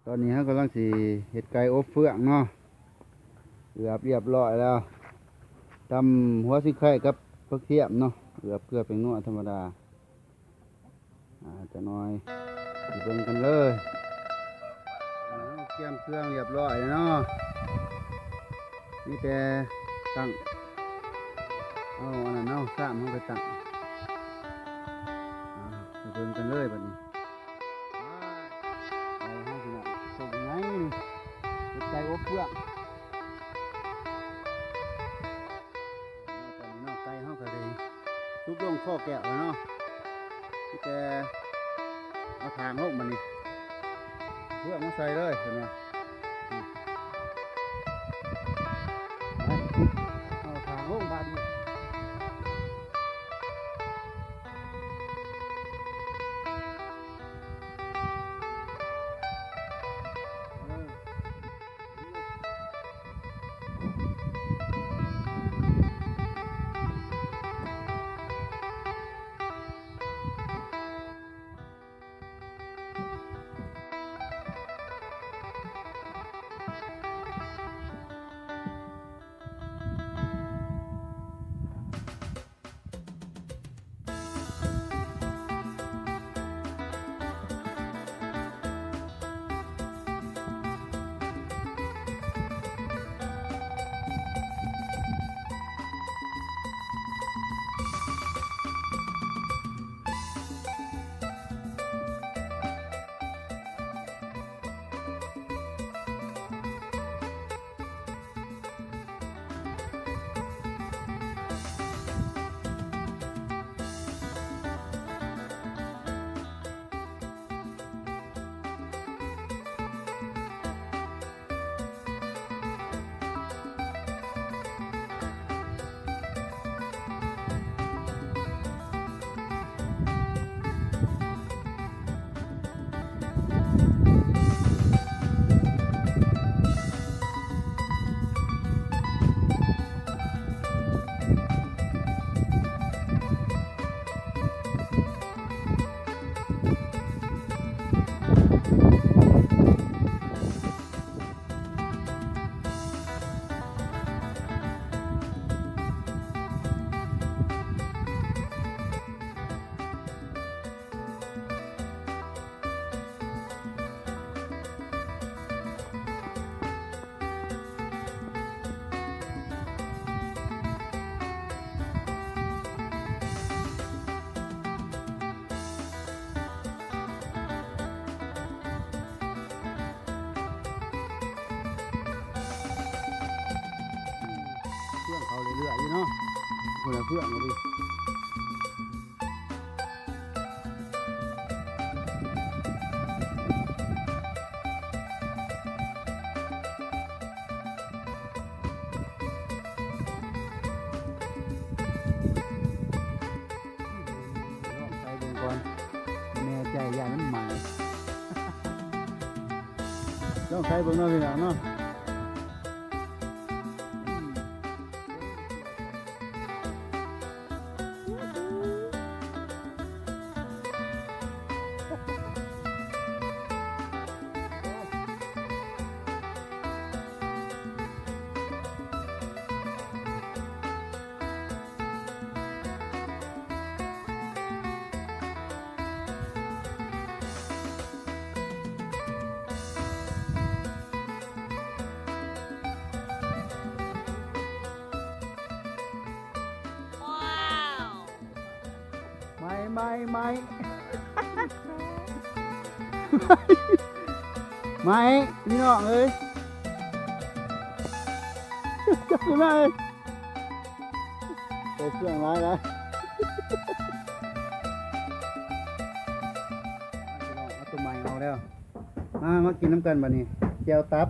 ຕອນນີ້ເຮົາກຳລັງຊິເຮັດໄກ່ອົບເຟືອງເນາະ ເກືອບຮຽບຮ້ອຍແລ້ວ. ຕຳຫົວສີໄຄກັບຜັກທຽມເນາະ ເກືອບເກືອແປ້ງນົວທຳມະດາ. ອ່າ ຈັກໜ່ອຍໄປເບິ່ງກັນເລີຍ. ເຮົາກຽມເຄື່ອງຮຽບຮ້ອຍແລ້ວເນາະ ມີແຕ່ຕັ້ງ ເອົາອັນນັ້ນເນາະ ຊາມເຮົາໄປຕັ້ງ. ອ່າ ໄປເບິ່ງກັນເລີຍບັດນີ້. ໄປ ເຮົາຊິເນາະ ຕົ້ມໃຫຍ່ນີ້ ເຮັດໄກ່ອົບເຟືອງ. ຕອນນີ້ເນາະ ໄກ່ເຮົາກໍໄດ້ສຸກລົງຄໍແກ້ວແລ້ວເນາະ ມີແຕ່ເອົາຖາງລົງບັດນີ້ ເຟືອງມາໃສ່ເລີຍ ເຫັນບໍ່? ອືມ ໄປ ເອົາຖາງລົງບາດນີ້. ເຄື່ອງເຂົ້າເລື້ອຍໆຢູ່ເນາະ ຄົນລະເຄື່ອງເລີຍ. ລອງໃສ່ເບິ່ງກ່ອນ ບໍ່ແນ່ໃຈ ຢ້ານມັນໄໝ້. ລອງໃສ່ເບິ່ງເນາະ ພີ່ນ້ອງເນາະ. ໄໝ້ ໄໝ້ ໄໝ້ ໄໝ້ ພີ່ນ້ອງເອີຍ ຈັບຂຶ້ນມາເລີຍ. ໃສ່ເຄື່ອງຫຼາຍຫຼາຍ ພີ່ນ້ອງ ເອົາຕົວໃໝ່ອອກແລ້ວ. ມາ ມາກິນນຳກັນບັດນີ້ ແຈ່ວຕັບ.